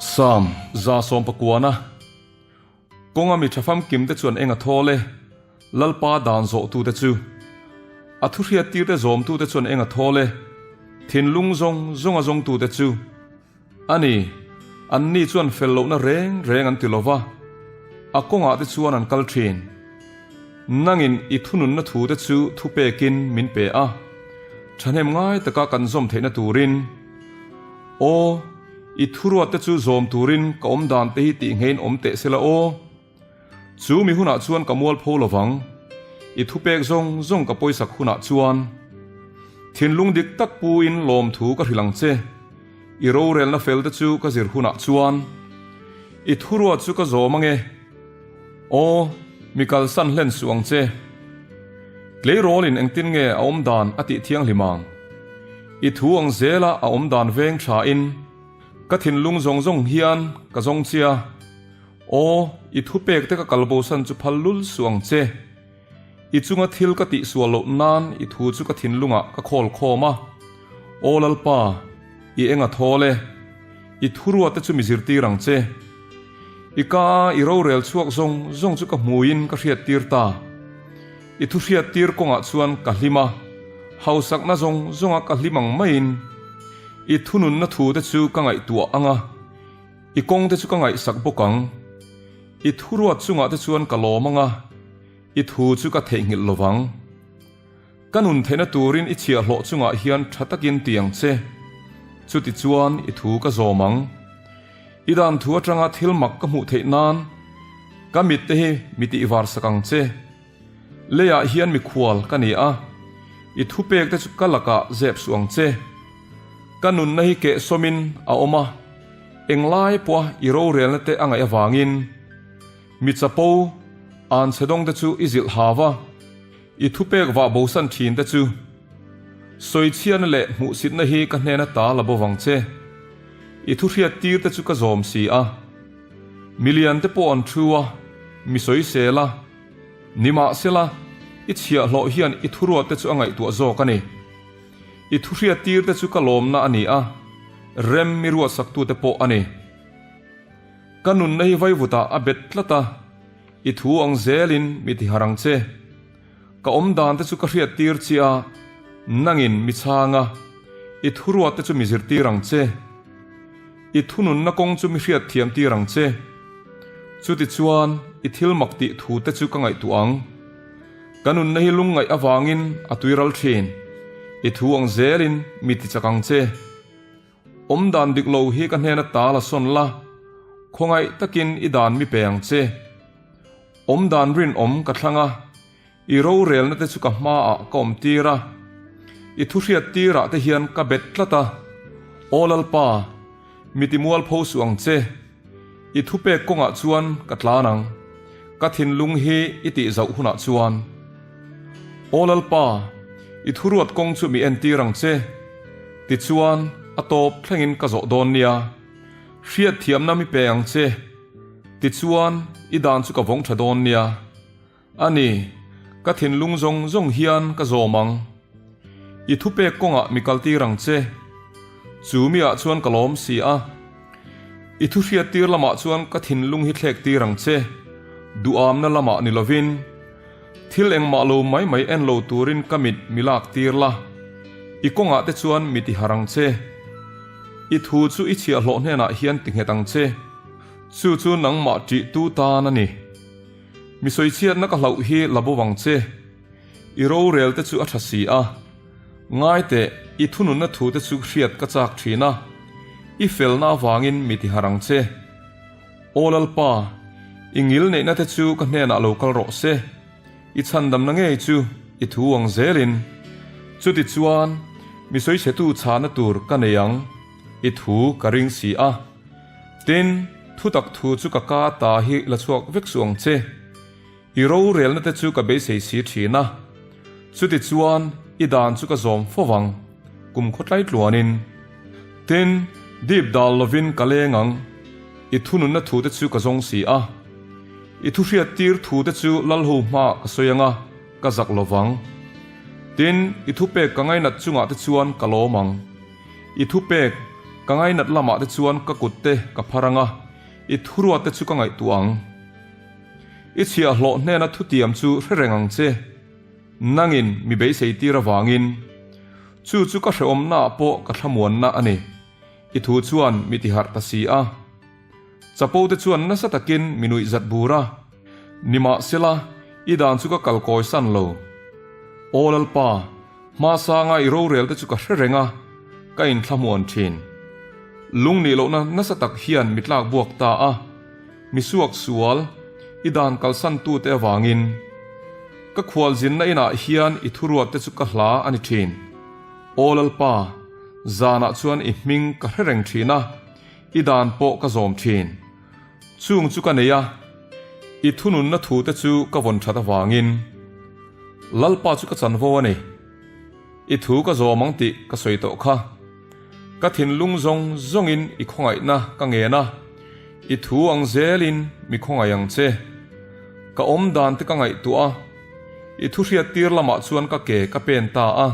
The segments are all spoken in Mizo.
Psalm 119 Kawnga mi tha famkimte chuan eng a thawl e, Lalpa dan zawhtute chu. A thuhriattirte zawmtute chuan eng a thawl e, thinlung zawng zawnga zawngtute chu. A ni, anni chuan fel lohna reng reng an ti lo va, a kawngah te chuan an kal thin. Nangin i thununna thute chu thupekin min pe a, thahnem ngai taka kan zawm theihna turin. Aw, i thuruatte chu zawm turin ka awm dan te hi tih ngeiin awm teh sela aw. Chu mi hunah chuan ka mualpho lovang, i thupek zawng zawng ka pawisak hunah chuan. Thinlung dik tak puin lawmthu ka hrilh ang che, i rorelna fel te chu ka zir hunah chuan. I thuruat chu ka zawm ange, aw, mi kalsan hlen suh ang che. Tleirawlin engtin nge a awm dan a tih thianghlim ang? I thu ang zela a awm dan veng thain ka thinlung zawng zawng hian ka zawng chia. Aw, i thupek te ka kal bosan chu phal lul suh ang che. I chunga thil ka tihsual loh nan i thu chu ka thinlungah ka khawl khawm a. Aw Lalpa, i eng a thawl e. I thuruat te chu mi zirtir ang che. I ka a i rorel chhuak zawng zawng chu ka hmuiin ka hriattir ta. I thuhriattir kawngah chuan ka hlim a, hausakna zawng zawnga ka hlim ang maiin i thununna thu te chu ka ngaihtuah ang a. I kawng te chu ka ngaihsak bawk ang. I thuruat chungah te chuan ka lawm ang a, i thu chu ka theihnghilh lo vang. Ka nun theihna turin i chhiahhlawh chungah hian tha takin ti ang che. Chutichuan i thu ka zawm ang. I dan thu atanga thil mak ka hmuh theih nan ka mit te hi mi tihvar sak ang che. Leiah hian mikhual ka ni a, i thupek te chu ka lakah zep suh ang che. Ka nunna hi kehsawmin a awm a, englai pawha i rorelna te a ngaih avangin. Mi chapo, anchhe dawng te chu i zilh hau a, i thupek vah bosan thin te chu. Sawichhiatna leh hmuhsitna hi ka hnena ta la bo vang che. I thuhriat tir te chu ka zawm si a. Milian te pawh an thu a, mi sawisel a. Nimahsela, i chhiahhlawh hian i thuruatte chu a ngaihtuah zawk a ni. I thuhriattirte chu ka lawmna a ni a, rem mi ruatsaktute pawh a ni. Ka nunna hi vaivutah a bet tlat a, i thu ang zelin mi tihar ang che. Ka awm dante chu ka hriattir che a, nangin mi chhang a, i thuruatte chu mi zirtir ang che. I thununna kawng chu mi hriatthiam tir ang che. Chutichuan, i thil mak tih thu te chu ka ngaihtuah ang. Ka nunna hi lungngaih avangin a tuiral thin. I thu ang zelin mi tichak ang che. Awmdan dik lo hi ka hnena tal a sawn la, khawngaih takin i dan mi pe ang che. Awmdan rinawm ka thlang a, I rorelna te chu ka hmaah ka awm tir a, i thuhriat tirah te hian ka bet tlat a. Aw Lalpa, mi timualpho suh ang che. I thupek kawngah chuan ka tlan ang, ka thinlung hi i tih zauh hunah chuan. Aw Lalpa, i thuruat kawng chu mi entir ang che. Tichuan, a tawp thlengin ka zawh dawn nia. Hriatthiamna mi pe ang che. Tichuan, i dan chu ka vawng tha dawn nia. A ni, ka thinlung zawng zawng hian ka zawm ang. I thupek kawngah mi kaltir ang che. Chu miah chuan ka lawm si a. I thuhriattir lamah chuan ka thinlung hi thlek tir ang che. Duhamna lamah ni lovin, thil engmah lo mai mai en lo turin ka mit mi lak tir la. I kawngah te chuan mi tihar ang che. I thu chu i chhiahhlawh hnenah hian ti nghet ang che. Chu chu nangmah ṭihtu tan a ni. Mi sawichhiatna ka hlauh hi la bo vang che. I rorel te chu a tha si a. Ngai teh, i thununna thu te chu hriat ka chak thin a. I felna avangin mi ti harh ang che. Aw Lalpa, i ngil neihna te chu ka hnenah lo kal rawh se. I chhandamna ngei chu i thu ang zelin. Chutichuan, mi sawichhetu chhahna tur ka nei ang, i thu ka ring si a. Tin, thutak thu chu ka ka ta hi la chhuak vek suh ang che. I rorelna te chu ka beisei si thin a. Chutichuan, i dan chu ka zawm fo vang, kum khawtlai tluanin. Tin, dip dal lovin ka leng ang, i thununna thu te chu ka zawng si a. I thuhriattir thu te chu lalho hmaah ka sawi ang a, ka zak lo vang. Tin, i thupek ka ngainat chungah te chuan ka lawm ang. I thupek. Ka ngainat lamah te chuan ka kut te ka phar ang a, i thuruat te chu ka ngaihtuah ang. I chhiahhlawh hnena thutiam chu hre reng ang che. Nangin mi beisei tir avangin chu chu ka hrehawmnaah pawh ka thlamuanna a ni. I thu chuan mi tiharh ta si a. Chapo te chuan nasa takin mi nuih zat bur a. Nimahsela, i dan chu ka kal kawi san lo. Aw Lalpa, hma sanga i rorel te chu ka hre reng a, ka inthlamuan thin. Lung nih lohna nasa tak hian mi tlak buak ta a, mi suak sual, i dan kalsan tute avangin. Ka khualzinna inah hian i thuruat te chu ka hla a ni thin. Aw Lalpa, zanah chuan i hming ka hre reng thin a, i dan pawh ka zawm thin. Chung chu ka nei a, i thununna thute chu ka vawn that avangin Lalpa chu ka chanvo a ni. I thu ka zawm ang tih ka sawi tawh kha. Ka thinlung zawng zawngin i khawngaihna ka ngen a, i thu ang zelin mi khawngaih ang che. Ka awm dan te ka ngaihtuah a, i thu hriattir lamah chuan ka ke ka pen ta a.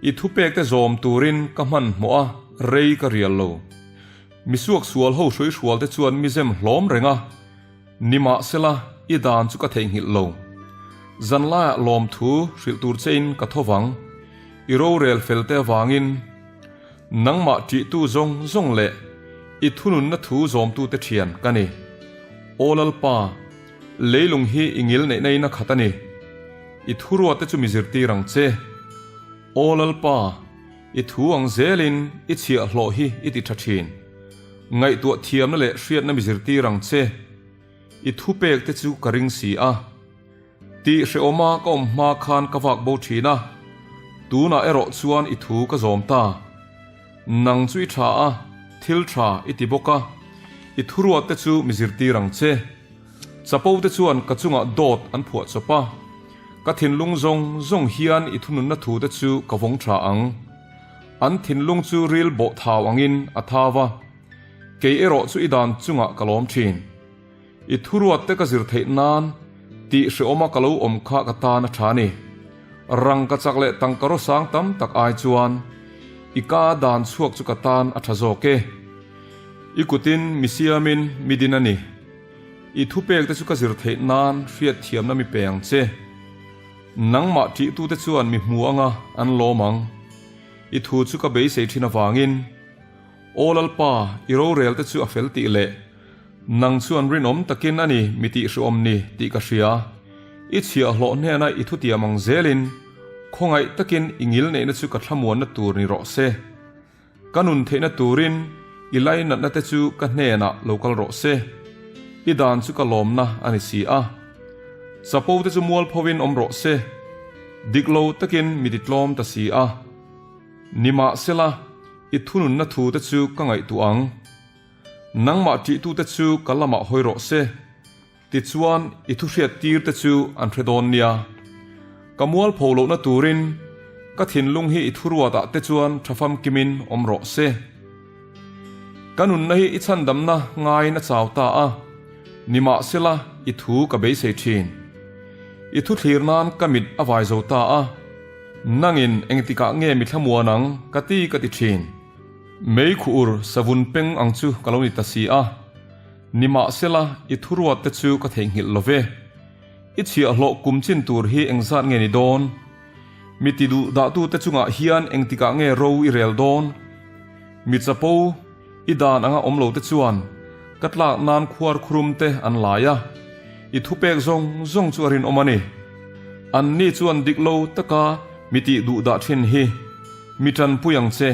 I thupekte zawm turin ka hmanhmawh a, rei ka rial lo. Misuak sual ho hruihrual te chuan mi zem hlawm reng a, nimahsela i dan chu ka theihnghilh lo. Zanlaiah lawmthu hrilh tur chein ka tho vang, i rorel fel te avangin nangmah ṭihtu zawng zawng leh i thununna thu zawmtute ṭhian ka ni. Aw Lalpa, leilung hi i ngil neihna in a khat a ni. I thuruate chu mi zirtir ang che. Aw Lalpa, I thu ang zelin i chhiahhlawh hi i ti tha thin. Ngaihtuah thiamna leh hriatna mi zirtir ang che. I thupek te chu ka ring si a. Tih hrehawma ka awm hma khan ka vak bo thin a, tunah erawh chuan i thu ka zawm ta. Nang chu i tha a, thil tha i ti bawk a, i thuruat te chu mi zirtir ang che. Chapo te chuan ka chungah dawt an phuah chawp a. Ka thinlung zawng zawng hian i thununna thute chu ka vawng tha ang. An thinlung chu ril bawh thau angin a thau a, kei erawh chu i dan chungah ka lawm thin. I thuruatte ka zir theih nan tih hrehawma ka lo awm kha ka tan a tha ni. Rang ka chak leh tangka rawsang tam tak ai chuan i ka dan chhuak chu ka tan a tha zawk e. I kutin mi siamin mi din a ni. I thupekte chu ka zir theih nan hriatthiamna mi pe ang che. Nangmah ṭihtute chuan mi hmu anga an lawm ang. I thu chu ka beisei ṭhin avangin, Aw Lalpa, i rorelte chu a fel tih leh nang chuan rinawm takin a ni mi tihhriawm ni tih ka hria. I chhiahhlawh hnena i thutiam ang zelin khawngaih takin i ngilneihna chu ka thlamuanna tur ni rawh se. Ka nun theihna turin i lainatna te chu ka hnenah lo kal rawh se. I dan chu ka lawmna a ni si a. Chapo te chu mualphovin awm rawh se. Dik lo takin mi titlawm ta si a. Nimahsela, i thununna thu te chu ka ngaihtuah ang. Nangmah ṭihtute chu ka lamah hawi rawh se. Tichuan, i thuhriat tir te chu an hre dawn nia. Ka mualpho lohna turin ka thinlung hi i thuruatah te chuan tha famkimin awm rawh se. Ka nunna hi i chhandamna ngaiin a chau ta a, nimahsela i thu ka beisei thin. I thuthlir nan ka mit a vai zo ta a, nangin engtikah nge mi thlamuan ang ka ti ka ti thin. Mei khuh ur savun peng ang chu ka lo ni ta si a. Nimahsela, i thuruat te chu ka theihnghilh lo ve. I chhiahhlawh kum chin tur hi engzat nge ni dawn? Mi ti duh dahtute chungah hian engtikah nge ro i rel dawn? Mi chapo, i dan anga awm lo te chuan ka tlak nan khuar khurum te an lai a, i thupek zawng zawng chu a rinawm a ni. Anni chuan dik lo taka mi tih duh dah thin hi mi tanpui ang che.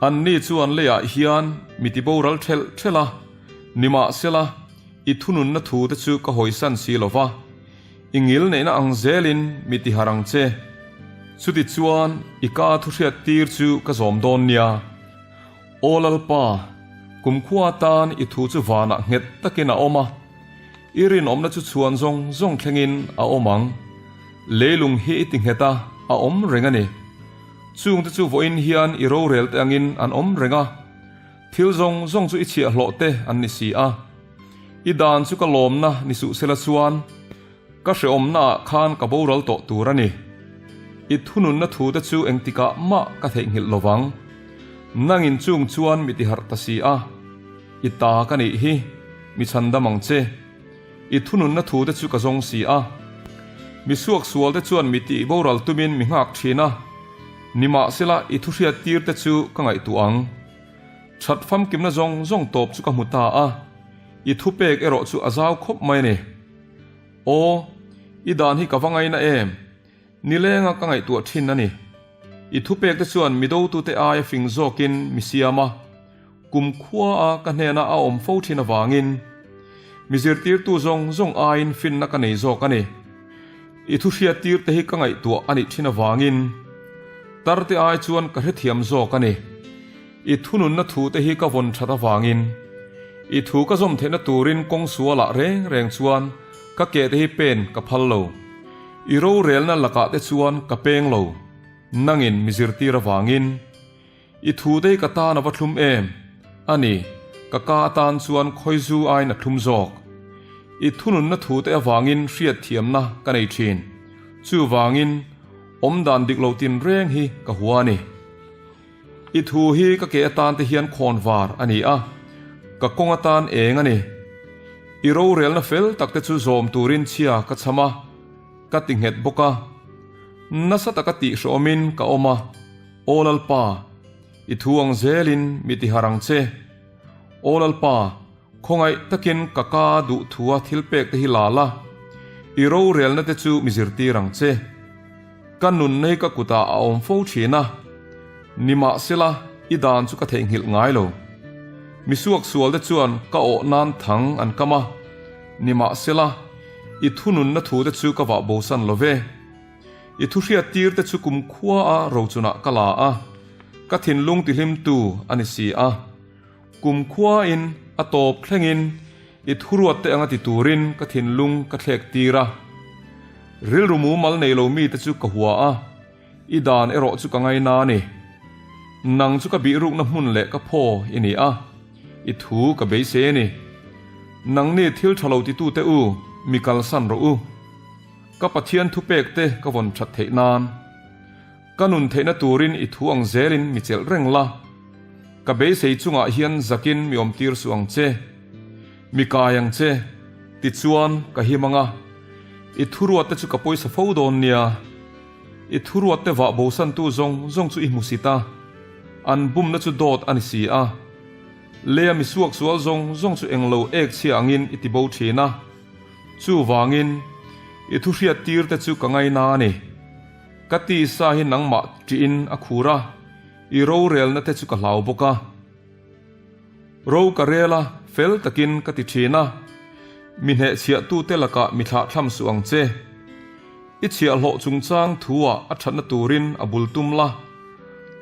Anni chuan leiah hian mi ti boral ṭhelh ṭhelh a, nimahsela, i thununna thute chu ka hawisan si lo va, i ngil neihna ang zelin mi ti harh ang che. Chutichuan, i ka thuhriat tir chu ka zawm dawn nia. Aw Lalpa, kumkhua atan i thu chu vanah nghet takin a awm a, i rinawmna chu chhuan zawng zawng thlengin a awm ang. Leilung hi i ti nghet a, a awm reng a ni. Chungte chu vawiin hian i rorel te angin an awm reng a, thil zawng zawng chu i chhiahhlawh te an ni si a. I dan chu ka lawmna ni suh sela chuan ka hrehawmnaah khan ka boral tawh tur a ni. I thununna thute chu engtikah mah ka theihnghilh lovang. Nangin chung chuan mi tiharh ta si a, i ta ka nih hi, mi chhandam ang che. I thununna thu te chu ka zawng si a. Mi suaksual te chuan mi tih boral tumin mi nghak thin a, nimahsela i thuhriat tir te chu ka ngaihtuah ang. That famkimna zawng zawng tawp chu ka hmu ta a, i thupek erawh chu a zau khawp mai a ni. Aw, i dan hi ka va ngaina em? Nilenga ka ngaihtuah thin a ni. I thupek te chuan mi dotute aia fing zawkin mi siam a, kum khuaa ka hnena a awm fo thin avangin mi zirtirtu zawng zawng aiin finna ka nei zawk a ni. I thu hriattir te hi ka ngaihtuah a nih thin avangin tarte ai chuan ka hrethiam zawk a ni. I thununna thu te hi ka vawn that avangin i thu ka zawm theihna turin kawng sualah reng reng chuan ka ke te hi pen ka phal lo. I rorelna lakah te chuan ka peng lo, nangin mi zirtir avangin. I thu te hi ka tan a va thlum em? A ni, ka ka atan chuan khawizu aiin a thlum zawk. I thununna thu te avangin hriatthiamna ka nei thin. Chuvangin, awmdan dik lo tinreng hi ka hua a ni. I thu hi ka ke atan te hian khawn var a ni a, ka kawng atan eng a ni. I rorelna fel tak te chu zawm turin chhia ka chham a, ka ti nghet bawk a. Nasa taka tihhrawmin ka awm a, Aw Lalpa, i thu ang zelin mi tihar ang che. Aw Lalpa, khawngaih takin ka ka duh thua thil pek te hi la la, i rorelna te chu mi zirtir ang che. Ka nunna hi ka kutah a awm fo thin a, nimahsela i dan chu ka theihnghilh ngai lo. Mi suaksual te chuan ka awh nan thang an kam a, nimahsela i thununna thu te chu ka vah bosan lo ve. I thuhriat tir te chu kumkhua a rochunah ka la a, ka thinlung tihlimtu a ni si a. Kumkhuain a tawp thlengin i thuruat te anga ti turin ka thinlung ka thlek tir a. Rilru mumal nei lo mite chu ka hua a, i dan erawh chu ka ngaina a ni. Nang chu ka bihrukna hmun leh ka phaw i ni a, i thu ka beisei a ni. Nangni thil tha lo titute u, mi kalsan rawh u. Ka Pathian thupek te ka vawn that theih nan. Ka nun theihna turin i thu ang zelin mi chelh reng la. Ka beisei chungah hian zakin mi awmtir suh ang che. Mi kai ang che, tichuan ka him ang a. I thuruat te chu ka pawisa fo dawn nia. I thuruat te vah bosantu zawng zawng chu i hmu sit a, an bumna chu dawt a ni si a. Leia mi suaksual zawng zawng chu englo ek chhia angin i tibo thin a. Chuvangin, i thuhriat tir te chu ka ngaina a ni. Ka tisa hi nangmah ṭihin a khur a, i rorelna te chu ka hlau bawk a. Ro ka rel a, fel takin ka ti ṭhin a, mi hnehchhiahtute lakah mi thlahthlam suh ang che. I chhiahhlawh chungchang thu-ah a ṭhatna turin a bul tum la,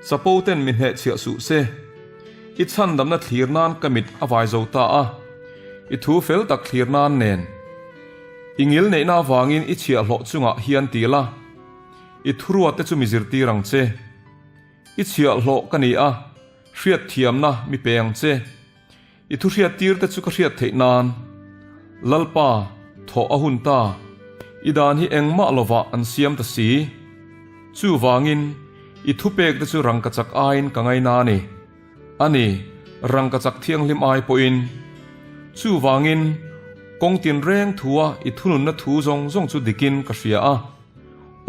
chapo ten mi hnehchhiah suh se. I chhandamna thlir nan ka mit a vai zo ta a, i thu fel tak thlir nan nen. I ngil neihna avangin i chhiahhlawh chungah hian ti la, i thuruat te chu mi zirtir ang che. I chhiahhlawh ka ni a, hriatthiamna mi pe ang che. I thuhriattir te chu ka hriat theih nan. Lalpa, thawh a hun ta. I dan hi engmah lovah an siam ta si. Chuvangin, i thupek te chu rangkachak aiin ka ngaina a ni. A ni, rangkachak thianghlim ai pawhin. Chuvangin, kawng tinreng thua i thununna thu zawng zawng chu dikin ka hria a,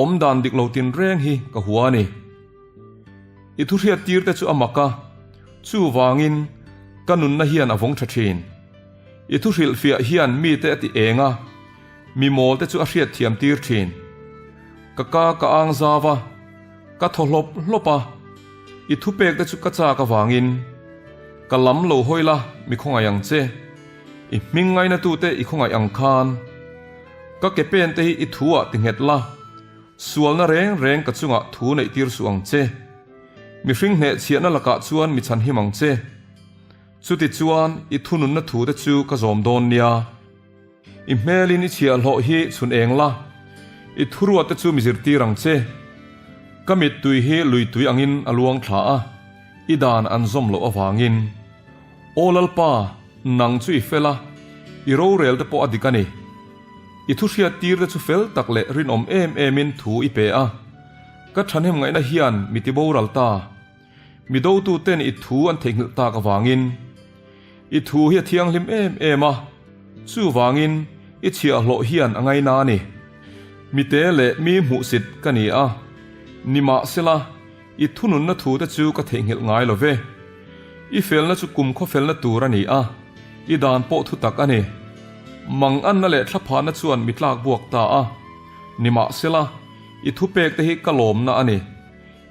awmdan dik lo tinreng hi ka hua a ni. I thuhriat tirte chu a mak a, chuvangin ka nunna hian a vawng tha thin. I thuhrilhfiah hian mite a ti eng a, mi mawlte chu a hriatthiam tir thin. Ka ka ka ang zau a, ka thaw hlawp hlawp a, i thupek te chu ka chak avangin. Ka lam lo hawi la, mi khawngaih ang che. I hming ngainatute i khawngaih ang khan. Ka ke pen te hi i thu ah ti nghet la, sualna reng reng ka chungah thu neih tir suh ang che. Mihring hnehchhiahna lakah chuan mi chhanhim ang che. Chutichuan i thununna thu te chu ka zawm dawn nia. I hmelin i chhiahhlawh hi chhun eng la, i thuruat te chu mi zirtir ang che. Ka mittui hi lui tui angin a luang thla a, i dan an zawm loh avangin. Aw Lalpa, nang chu i fel a, i rorel te pawh a dik a ni. I thuhriat tir te chu fel tak leh rinawm em emin thu i pe a, ka thahnem ngaihna hian mi tiboral ta. Mi dotuten i thu an theihnghilh tak avangin. I thu hi a thianghlim em em a, chuvangin i chhiahhlawh hian a ngaina a ni. Mite leh mi hmuhsit ka ni a, nimahsela i thununna thute chu ka theihnghilh ngai lo ve. I felna chu kum khawfelna tur a ni a, i dan pawh thutak a ni. Manganna leh thlaphahna chuan mi tlak buak ta a, nimahsela i thupekte hi ka lawmna a ni.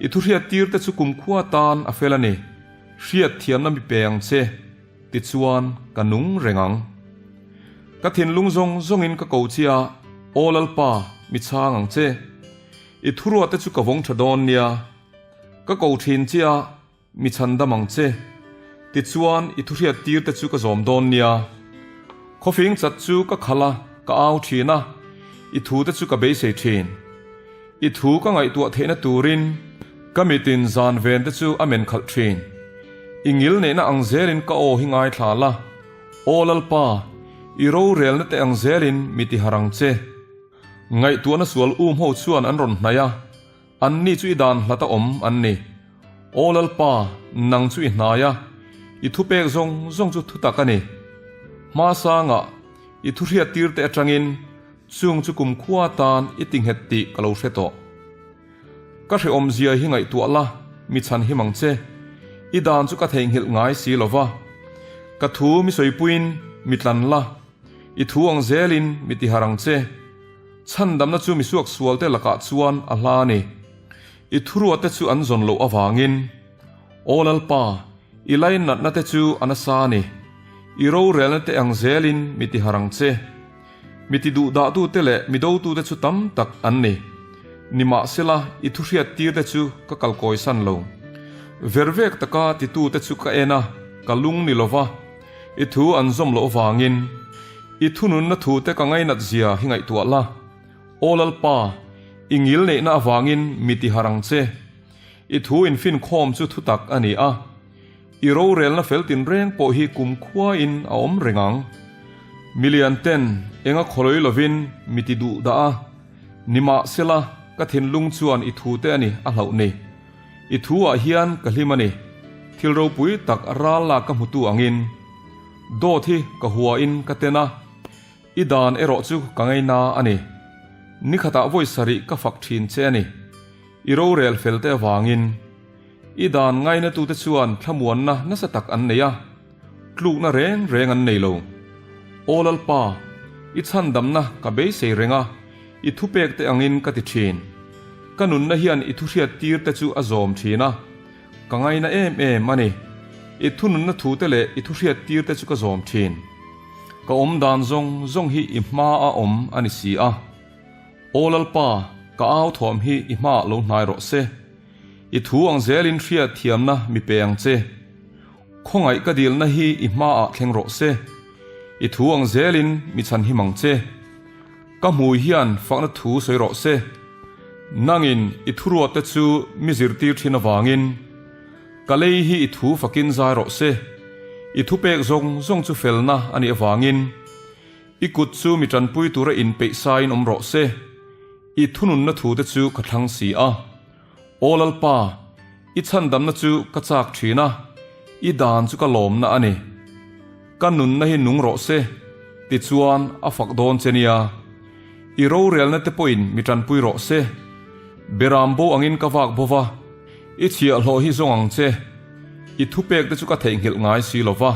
I thuhriattirte chu kumkhua tan a fel a ni. Hriatthiamna mi pe ang che, tichuan ka nung reng ang. Ka thinlung zawng zawngin ka ko che a, Aw Lalpa, mi chhang ang che. I thuruate chu ka vawng tha dawn nia. Ka ko thin che a, mi chhan dam ang che. Tichuan i thuhriattirte chu ka zawm dawn nia. Khawfing chat chu ka khalh a, ka au thin a, i thute chu ka beisei thin. I thu ka ngaihtuah theihna turin ka mitin zan ven te chu a men khalh thin. I ngil neihna ang zelin ka aw hi ngaithla la, Aw Lalpa, i rorelna te ang zelin mi ti harh ang che. Ngaihtuahna sual um ho chuan an rawn hnaih a, anni chu i dan hlat a awm an ni. Aw Lalpa, nang chu i hnai a, i thupek zawng zawng chu thutak a ni. Hmasangah i thuhriattirte atangin Chung chu kumkhua tan i ti nghet tih ka lo hre tawh. Ka hrehawmzia hi ngaihtuah la, mi chhan him ang che. I dan chu ka theihnghilh ngai si lo va. Ka thu mi sawipuiin mi tlan la, i thu ang zelin mi tihar ang che. Chhandamna chu mi suaksualte lakah chuan a hla a ni. I thuruate chu an zawn loh avangin. Aw Lalpa, i lainatna te chu a nasa a ni. I rorelna te ang zelin mi tihar ang che. Mi ti duhdahtute leh mi dotute chu tam tak an ni. Nimahsela, i thuhriattirte chu ka kalkawisan lo. Vervek taka titute chu ka en a, ka lung ni lova, i thu an zawm loh avangin. I thununna thute ka ngainat zia hi ngaihtuah la. Aw Lalpa, i ngil neihna avangin mi ti harh ang che. I thu infinkhawm chu thutak a ni a. I rorelna fel tinreng pawh hi kumkhuain a awm reng ang. Milian ten enga khawlawi lovin mi ti duh dah a, nimahsela ka thinlung chuan i thute a ni a hlauh ni. I thu ah hian ka hlim a ni, thil ropui tak ral lak ka hmutu angin. Dawt hi ka huain ka ten a, i dan erawh chu ka ngaina a ni. Nikhatah vawi sarih ka fak thin che a ni, i rorel felte avangin. I dan ngainatute chuan thlamuanna nasa tak an nei a, tlukna reng reng an nei lo. Aw Lalpa, i chhandamna ka beisei reng a, i thupekte angin ka ti thin. Ka nunna hian i thuhriattirte chu a zawm thin a, ka ngaina em em a ni. I thununna thute leh i thuhriattirte chu ka zawm thin. Ka awm dan zawng zawng hi i hmaa awm a ni si a. Aw Lalpa, ka au thawm hi i hmaah lo hnai rawh se. I thu ang zelin hriat thiamna mi pe ang che. Khawngaih ka dilna hi i hmaah thleng rawh se. I thu ang zelin mi chhan him ang che. Ka hmui hian fakna thu sawi rawh se. Nangin i thuruatte chu mi zirtir thin avangin ka lei hi i thu fakin zai rawh se. I thupek zawng zawng chu felna a nih avangin i kut chu mi tanpui tura inpeih sain awm rawh se. I thununna thute chu ka thlang si a. Aw Lalpa, i chhandamna chu ka chak thin a, i dan chu ka lawmna a ni. Ka nunna hi nung rawh se, tichuan a fak dawn che nia. I rorelna te pawhin mi tanpui rawh se. Beram bo angin ka vak bo va, i chhiahhlawh hi zawng ang che. I thupek te chu ka theihnghilh ngai si lo va.